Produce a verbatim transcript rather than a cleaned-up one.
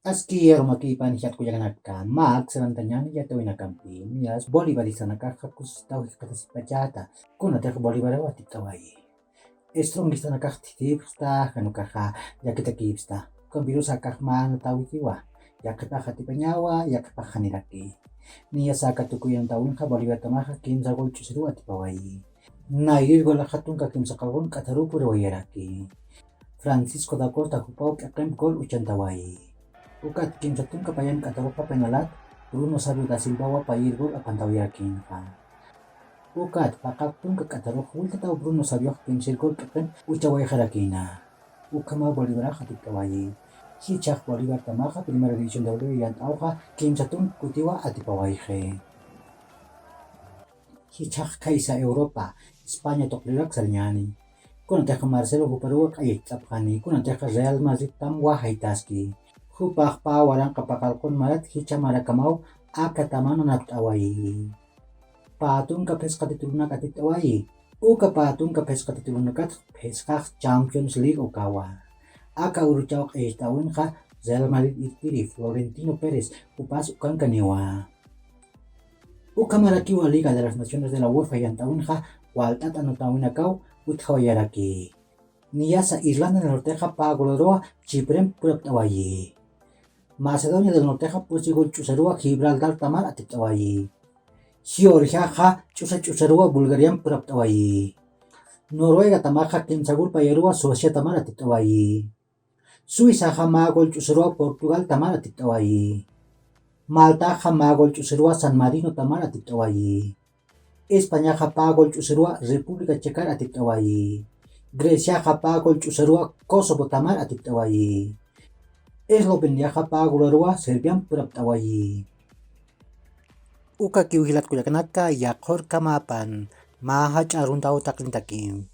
Aski yarumakipan jatkullakanaka, mak sarantañan yatawinakampi, niyas bolivaristanakaxa kusitaw jikxatasipachata, kunatix bolivaraw atipt'awayi. Estrongistanakax thithipxta, janukaxa llakitakipsta, ukampirusa akax mä anatawitiwa, yaqhipax atipañawa, yaqhipax janiraki. Niyasa aka tukuyantawinxa Boliviartamaxa kimsa gol ch'usiruw atipawayi. Nayrir golaxa tunka kimsa qalqun k'atharuw purawayaraki. Francisco da Costa jupaw k'iqimp gol uchantawayi. Ukat kimsa tunka payan k'atharuxa penalat Bruno Sabio da Silvawa payir gol apantawayarakinxa. Ukat paqak tunka k'atharux wiltataw Bruno Sabiox kimsir gol k'iqimp uchawayxarakina. Ukhamaw Bolivarax atipt'awayi. Jichhax Bolivartamaxa Primera División de Bolivia yant'awxa kimsa tunka kutiwa atipawayxi. Jichhax khaysa Europa, España tuqrirak sarañäni. Kunatix Marcelo juparuwa q'ayacht'apxani, kunatix Real Madridtam wajaytaski. Jupax pä waranqa paqalqun marat jichha marakamaw aka taman anapt'awayi. Pä tunka phisqa titulonak atipt'awayi. Uka pä tunka phisqa titulonakat phisqax Champions League ukawa. Aka uruchaw q'ayacht'awinxa Real Madrid irpiri Florentino Pérez, jupas ukankaniwa. Ukhamarakiwa Liga de las Naciones de la UEFA yant'awinxa walt'at anotawinakaw utjawayaraki. Niyasa Irlanda del Nortexa pä golaruwa Chipremp purapt'awayi. Macedonia del Nortexa pusi gol ch'usaruwa Gibraltartamar atipt'awayi. Georgiaxa ch'usa ch'usaruwa Bulgariamp purapt'awayi. Noruegatamaxa kimsa gol payaruwa Sueciatamar atipt'awayi. Suizaxa mä gol ch'usaruwa Portugaltamar atipt'awayi. Maltaxa mä gol ch'usaruwa San Marinotamar atipt'awayi. Españaxa pä gol ch'usaruwa República Checamar atipt'awayi. Greciaxa pä gol ch'usaruwa Kosovotamar atipt'awayi. Esloveniaxa pä golaruwa Serbiamp purapt'awayi. Ukakiw jilat kullakanaka, yaqhurkamapan mä jach'a aruntaw taqintakim.